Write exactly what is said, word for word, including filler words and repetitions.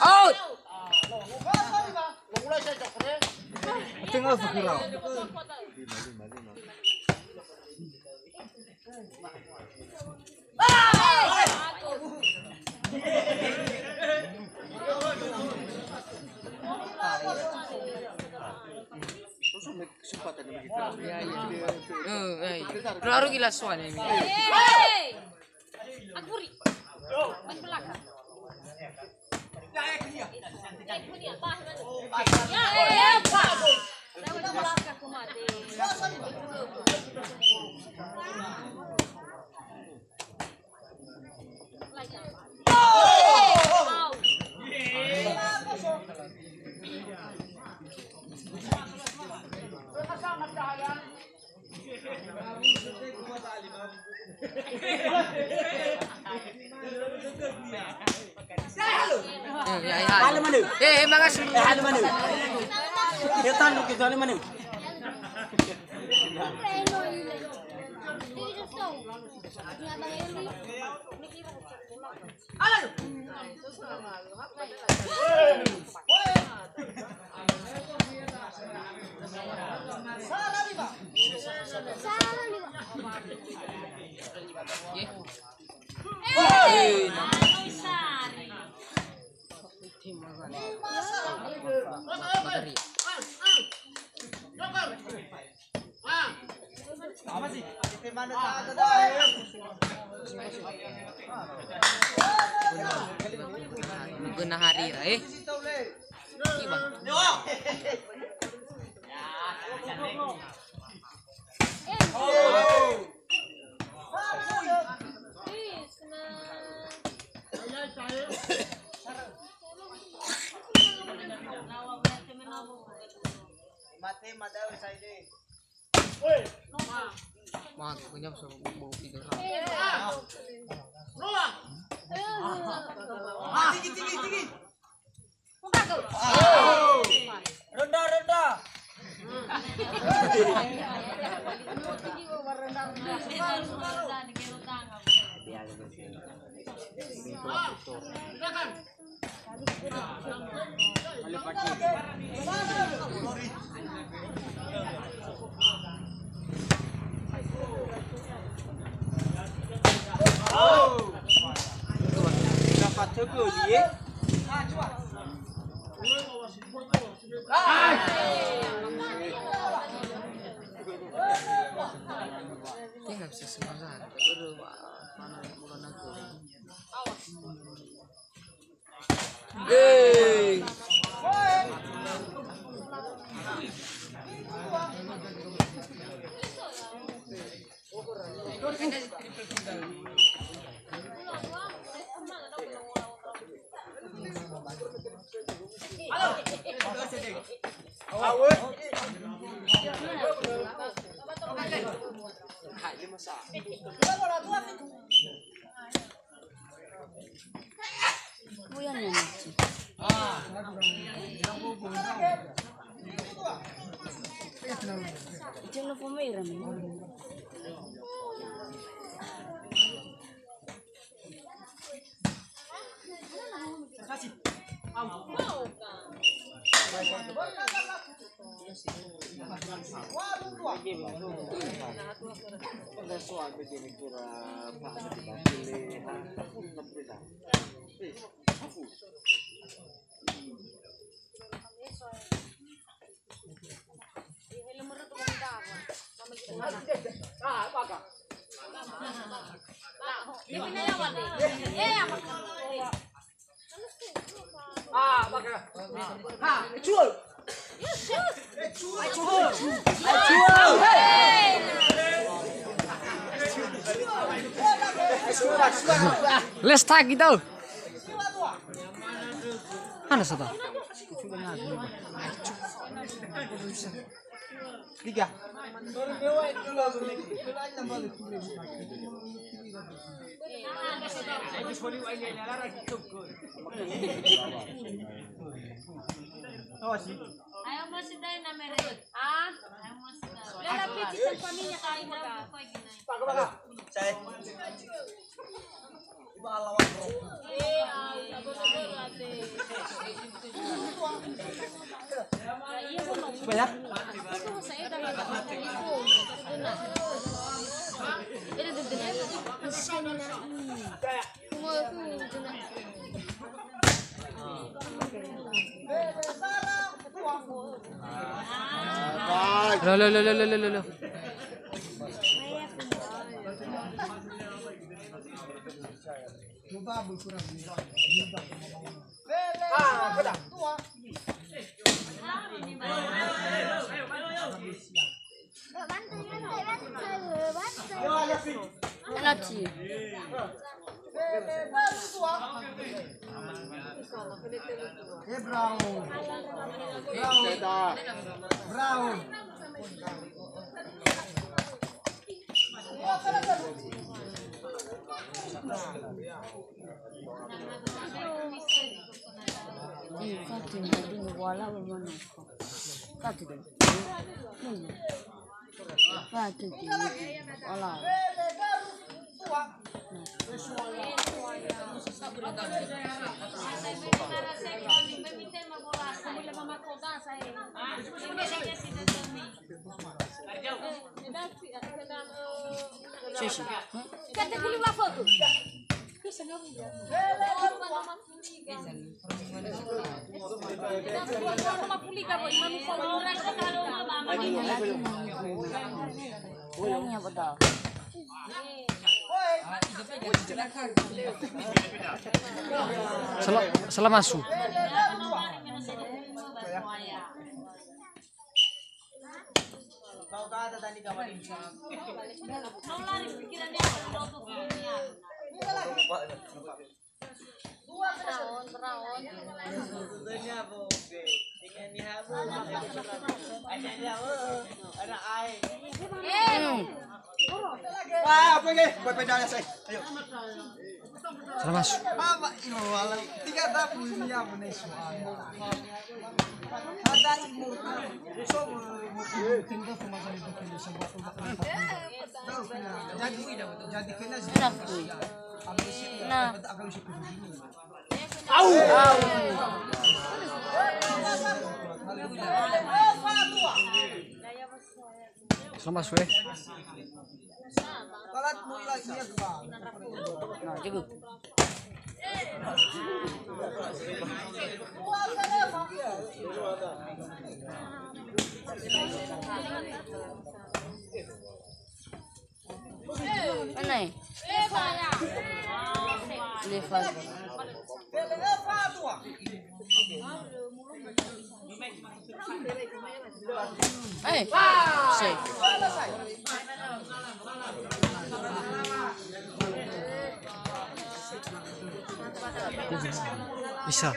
Out. Tengah segera. Akhuri. Main belakang. Eh, ya, ya. Halo, Manu. Eh, eh, makasih. Eh, halo, Manu. Ya, tanduk itu, halo, Manu. Guna hari ra, eh. Kiba. Mate madau saide. Wah, punya bisa bau tidur. Tinggi, tinggi, tinggi. Rendah, rendah. Dia nggak bisa sembarangan. Aduh, wah, mana mulai nago. Yeay. Telepon mai rame. Let's tag it out. Mana sata? Liga. Awas, sih. Ayo, masih dai na mere. Ah, ayo, masih dai. Lela piti tempaninya kali, Bang. Pakai, pakai. Saya. Coba ya. Lo, lo, lo. Penalti. Eh, bravo. Bravo. Bravo. Ih, Fatin, aduh, wala, wala, wala. Fatin. Fatin, wala. Sela-, sela masu. Wah, apa ini? Buat pedalnya, saya. Ayo. Selamat. Mama, ilo wala. Tiga tabu ini apa nih soalnya? Ada imur. So, tinggal ke masa itu, tinggal sebuah tempat. Jadi, jadi kena sih. Nah. Au. Selamat sore. Nah, cukup. Mana, eh? Leva. Eh, se. Bisa.